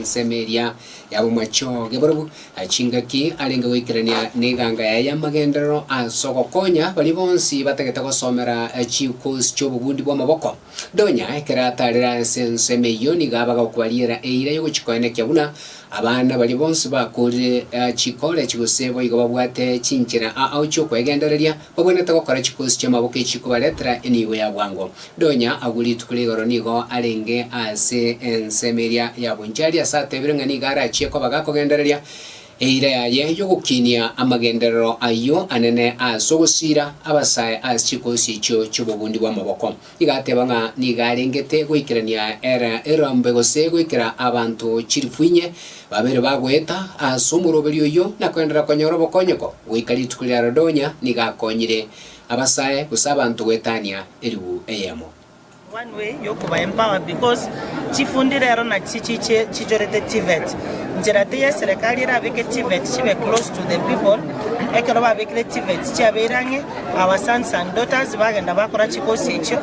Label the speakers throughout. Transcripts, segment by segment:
Speaker 1: ensemo eria ya bomachoge barabwo chingaki arenge goikerania neganga yaye y'amagenderero ase ogokonya baria bonsi batagete gosomera chikosi chi'obobundi bw'amaboko. Donya ekero atarire ase ensemo eyio nigo abaga okobariera eira y'ogochikoenekia buna abana baria bonsi bakoorire chikorechi gose boigo babwate chinchera ao chi'okwegendereria babwenerete gokora chikosi chi'amaboko echikobaretera enibo ya bwango. Donya agwo rituko rigoro nigo arenge ase ensemo eria ya Bonchari ase atebire ng'a nigo arachie koba gakogendereria eira yaye y'ogokinia amagenderero ayio anene ase ogosiira abasae ase chikosi echio chi'obobundi bw'amaboko. Nigo ateba ng'a nigo arengete goikerania era erombe gose goikera abanto chilifu inye babere bagoeta ase omoroberio oyio na koenderera konyora obokonyeko goika rituko ria Rodonya nigo akonyire abasae gose abanto goetania elifu eyemo.
Speaker 2: One way yokoba empower because chifundi rero nachi chiche chichorete TVET. Nchera teiyo eserekari erabeke TVET chibe close to the people, ekero babekire TVET chiabeire ang'e, our sons and daughters bagenda bakora chikosi echio,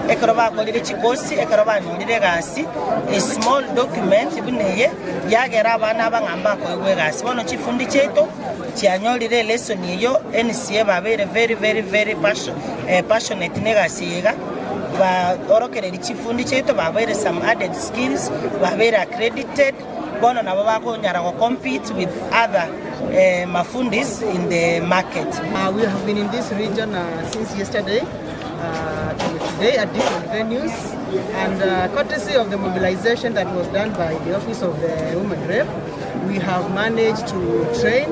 Speaker 2: ekero bakorire chikosi, ekero banyorire egasi, a small document buna eye, yagera abana aba ng'a mbakoegwa egasi. Bono chifundi chiaito chianyorire elesson eyio, NCA babeire very very very passionate na egasi eye iga. Baorokereria chifundi chiaito babeire some added skills, babeire accredited, bono nabo bakonyara go compete with other mafundis in the market.
Speaker 3: We have been in this region since yesterday to today at different venues and courtesy of the mobilization that was done by the office of the women rep we have managed to train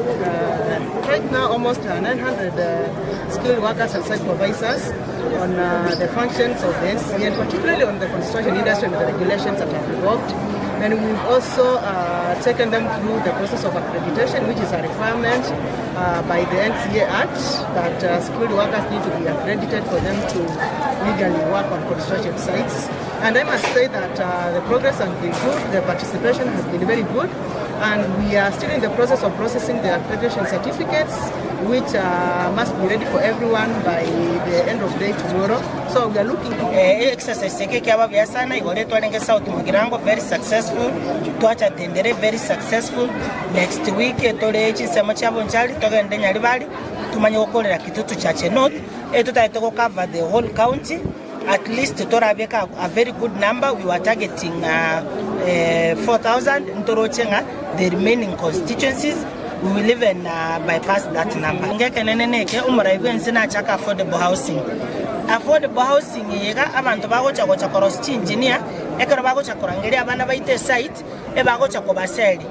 Speaker 3: right now almost 900 skilled workers and site supervisors on the functions of the NCA and particularly on the construction industry and the regulations that are involved. And we've also uh, taken them through the process of accreditation, which is a requirement uh, by the NCA Act that uh, skilled workers need to be accredited for them to legally work on construction sites. And I must say that uh, the progress has been good, the participation has been very good, and we are still in the process of processing the accreditation certificates, which uh, must be ready for everyone by the end of day tomorrow. So we are looking
Speaker 2: Eh, exercise eke ekiaba buya sana igoro etwarenge South Mugirango very successful, twacha Tendere very successful, next week etore chinsemo chia Bonchari togende Nyaribari tumanye gokorera Kitutu Chache North, etotagete go cover the whole county. At least torabeke a very good number, we were targeting 4,000, ntoroche ng'a the remaining constituencies we will even bypass that number. Ngekenene neke, omorai bwense nachake affordable housing. Affordable housing eye iga abanto bagocha gocha korosia chiengineer, ekero bagocha korangeria abana baito esite, ebagocha kobaseria,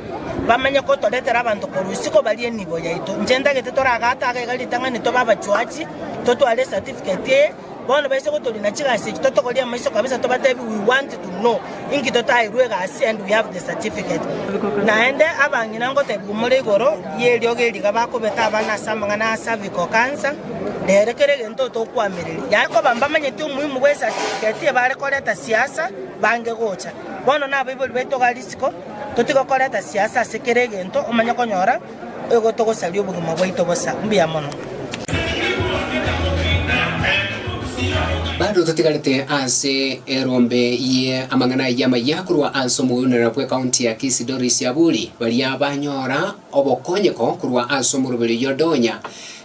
Speaker 2: bamanye kotoretera abanto korwa isiko barie enibo yaito. Inche ntagete toragate iga iga ritang'ani tobe abachuachi, totware ecertificate eye, Bono baise gotorina chigasi echi totogorie amaiso kabisa tobatebie we want to know inki totairwe egasi and we have the certificate. Naende abang'ina ngotebigwa more igoro y'eriogi eri iga bakobeta abana ase amang'ana a cervical cancer, rero kera egento tokwamereria. Yaani koba mbamanyeti omuhimu bwe certificate ebare koreta siasa bange gocha. Bono nabaibori baito iga risiko totige koreta siasa ase kera egento omanye konyora Igo togosaria obogima bwaito bosa. Mbuya mono.
Speaker 1: Bado totigarete ase erombe ye amang'ana ayio amayia korwa ase omogunera bw'ekaunti ya Kisii Doris Aburi, baria banyora obokonyeko korwa ase omoroberi oyio Donya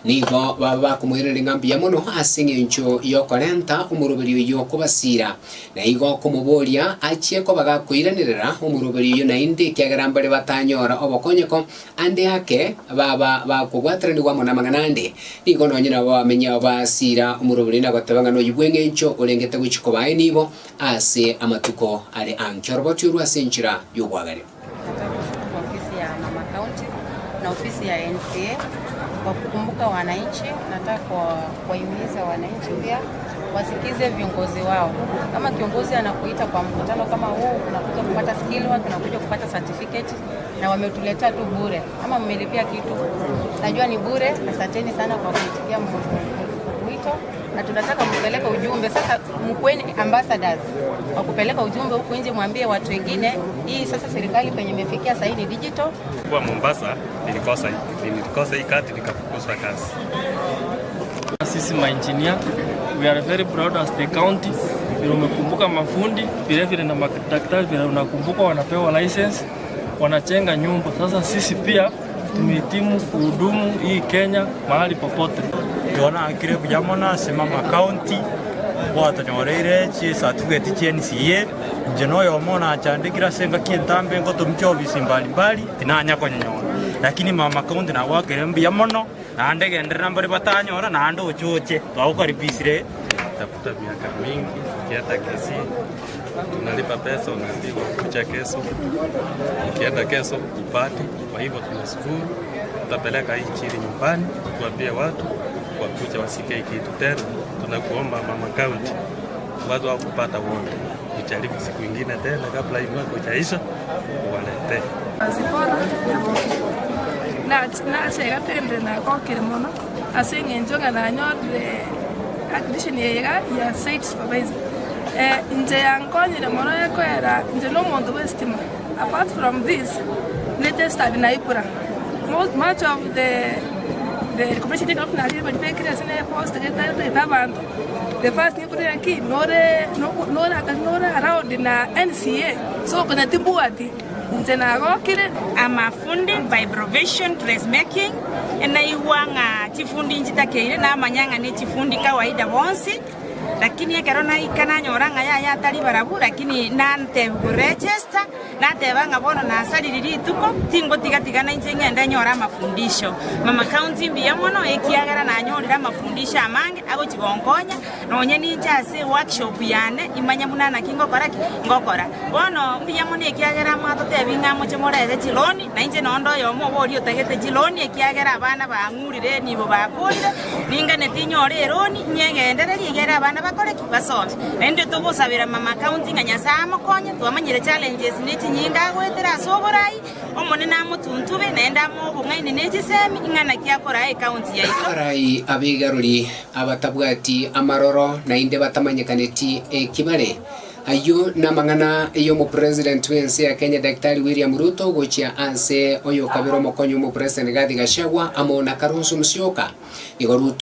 Speaker 1: nigo baba bakomoiraneria ng'a mbuya mono ase eng'encho y'okorenta omoroberi oyio kobasiira. Na igo komoboria achie koba gakoiranerera omoroberi oyio naende, ekiagera mbare batanyora obokonyeko ande ake, baba bakobwataranigwa amo namang'ana ande. Nigo nonye nabo abamenyi abo basiira omoroberi na goteba ng'a noyio bw'engencho orengete gochia kobaa enibo ase amatuko are ankio. Oroboti orwo ase enchera y'obwagare.
Speaker 4: Nataka kushukuru ofisi ya Mama County na ofisi ya NCA kwa kukumbuka wananchi. Nataka kuwahimiza wananchi pia wasikize viongozi wao. Kama kiongozi anakuita kwa mkutano kama huu, unakuja kupata skill work, unakuja kupata certificate na wametuletea tu bure, ama mmelipia kitu? Najua ni bure. Asanteni sana kwa kuitikia mwito na tunataka mpeleke ujumbe sasa, mkueni ambassadors wa kupeleka ujumbe huku nje, mwambie watu wengine hii sasa serikali penye imefikia sasa ni digital.
Speaker 5: Kwa Mombasa nilikosa nilikosa hii kadi nikafukuzwa kazi.
Speaker 6: Sisi ma engineer we are very proud as the county vile umekumbuka mafundi vile vile na madaktari vile unakumbuka wanapewa license. Wanajenga nyumba. Sasa sisi pia tumehitimu kuhudumu hii Kenya mahali popote.
Speaker 7: Igo nakire buya mono ase mama county gwatonyoreire chicertificate chia NCA, inche noyomo nachandekire ase engaki entambe ngotomia chiofisi mbalimbali tinanya konyenyora. Lakini mama county nagwakire mbuya mono, naende genderera mbare batanyora naende oche oche twagokaribisire.
Speaker 5: Tafuta miaka mingi ukienda Kisii tunalipa pesa unaambiwa kuja kesho, ukienda kesho upati. Kwa hivyo tunashukuru, tutapeleka hii injili nyumbani, tuambie watu wakuja wasike hii kitu tena. Tunakuomba mama county, watu wakupata wote, ujaribu siku ingine tena kabla hii mwaka hujaisha uwaletee.
Speaker 8: Zipora Nyaboke, Nache iga tende nagokire mono ase eng'encho ng'a nanyorire admission eye iga ya site supervisor. Inche yankonyire mono ekoera inche na omonto bwa estima apart from this registered na Epra much of the the recommendation ekero buna riria ribekire ase ne post etagete abanto the first thing okorora ki nore nore allowed na NCA so konya timbwati. Inche nagokire.
Speaker 9: Amafundi by profession dressmaking, naigwa ng'a chifundi nchitakeire, namanya ng'a nechifundi kawaida bonsi, lakini ekero naika nanyora ng'a yaya atari barabwo, lakini nantebia koregister, nateba ng'a bono nasariri rituko, tingotiga-tigana inche ng'ende nyore amafundisho. Mama County mbuya mono ekiagera nanyorire amafundisho amange agochi gonkonya. Nonye ninche ase eworkshop yane imanye buna naki ngokora ki? Ngokora. Bono mbuya mono ekiagera mwatotebi ng'a moche morete chiloni, na inche nonde oyomo obo oria otagete chiloni ekiagera abana bang'urire nibo bakorire, ninganeti nyore eloni nyegendererie egere abana bakore ki? Basome. Naende togosabera mama county ng'a Nyasae amokonye, twamanyire challenges ne chinyinga agoetera ase oborai, Omonene amotuntube, naende amoe obong'aini ne chisemi, ing'a naki akoraa ecounty yaito.
Speaker 1: Abarai ab'egarori abatabwati amaroro naende batamanyekaneti eki bare. Ayio namang'ana y'omopresident bw'ense ya Kenya Daktari William Ruto gochia ase oyokabere omokonyi bw'omopresident Rigathi Gachagua amo na Kalonzo Musyoka. Igo Ruto.